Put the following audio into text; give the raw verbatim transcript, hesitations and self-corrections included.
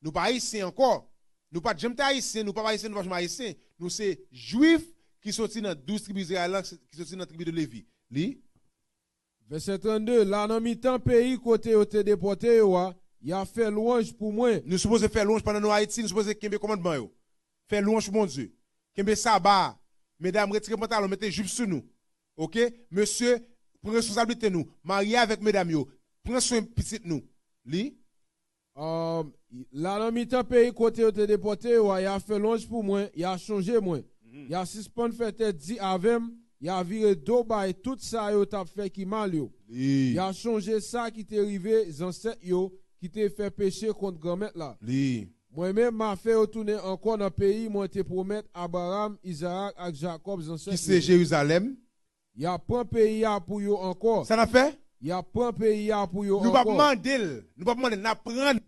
Nou pa ayisyen ankò. Nou pa t janm te ayisyen, nou pa ayisyen, nou pa janm ayisyen. Nou se jwif ki soti nan douz tribi Izrayèl la, ki soti nan tribi de Levi. Li. Vèsè trannde, la nan mitan peyi kote yo te depòte yo a, y a fè lwanj pou mwen. Nou sipoze fè lwanj pandan nou Ayiti, nou sipoze kenbe kòmandman yo. Fè lwanj pou Bondye. Kenbe saba a. Medam, retire pantalon, mete jip sou nou. Oke? Mesye, pran responsablite nou. Marye avèk medam yo. Pran swen pitit nou. Li. Um, la nan mitan peyi kote yo te depòte yo a, y a fè lwanj pou mwen, y a chonje mwen. Y a sispann fè tèt di avè m, y a vire do bay tout sa yo t ap fè ki mal yo. Y a chonje sa ki te rive zansèt yo ki te fè peche kont Granmèt la. Mwen menm, m a fè yo tounen ankò nan peyi mwen te pwomèt Abraram, Izarak ak Jakòb zansèt yo. Ki se Jerizalèm. Y a pran peyi a pou yo ankò. Sa n ap fè? Y a pran peyi a pou yo ankò. Nou p ap mande l. Nou p ap mande l. N ap pran l.